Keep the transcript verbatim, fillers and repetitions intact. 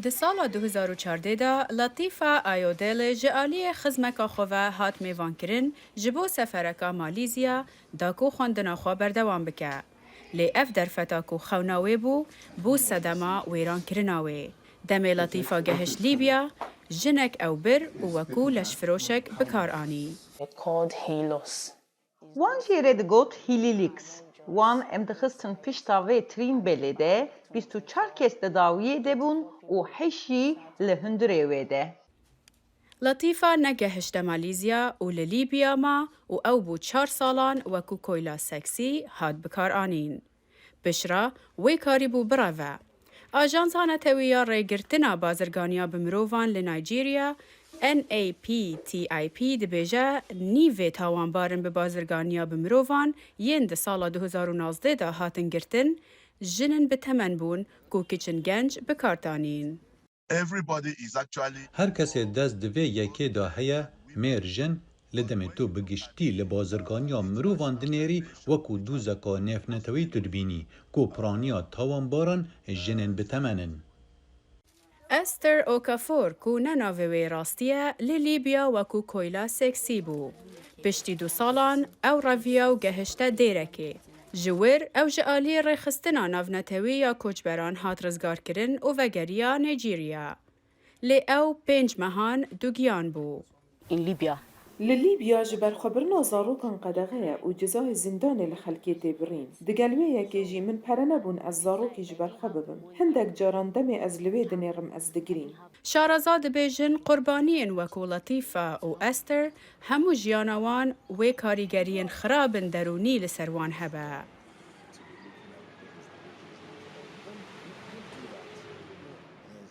Di sala du hezar û çardeh de Latifa Ayodele ji aliyê xizmeka xwe ve hat mêvankirin ji bo sefereka Malîzya da ku xwendina xwe berdewam bike. Lê ev derfeta ku xewna wê bû, bû sedema wêrankirina wê. Demê Latifa gehişt Lîbya, jinek ew bir û wekû leşfiroşek bi kar anî. Called Helos. Wan jê re digot Hilîlîks. Wan em dixistin pişta vê trîmbêlê de bîst û çar kes di dawiyê de bûn û heşt jî li hundirê wê de. Latifa negehişte Malîzya û li Lîbya ma û ew bû çar salan wekû koyla seksî hat bikaranîn. Piştre wê karîbû bireve. Ajansa Netewî ya Rêgirtina Bazirganiya bi Mirovan li Nijerya, N A P T I P, dibêje nîvê tawanbarin bi bazirganiya bi mirovan yên di sala du hezar û nozdeh de hatin girtin, jin in bi temen bûn ku kiçin genc bi kar tanîn. Everybody is actually Her kesê dest di vê yekê de heye, mêr, jin, li demê tu bi giştî li bazirganiya mirovan dinêrî, wekû dûzeka nêvnetewî tu dibînî, ku piraniya tawanbaran jinên bi temen in. Esther Okafor, ku ne navê wê rastî ye, li Lîbya wekû koyla seksî bû. Piştî du salan ew reviya û gehişte Dêrekê. Ji wir ew ji aliyê Rêxistina Navnetewî ya Koçberan hat rizgarkirin û vegeriya Nîjerya. Lê ew pênc mehan dugiyan bû. In Libya. Li Lîbya ji ber xwebirina zarokan qedexe ye û cezayê zîndanê li xelkê tê birîn. Digel wê yekê jî min pere nebûn ez zarokî ji ber xwe bibim. Hindek caran demê ez li wê dinêrim ez digirîm. Şareza dibêjin qurbaniyên wekû Letîfa û Esther hemû jiyana wan wê karîgeriyên xirabin derûnî li ser wan hebe.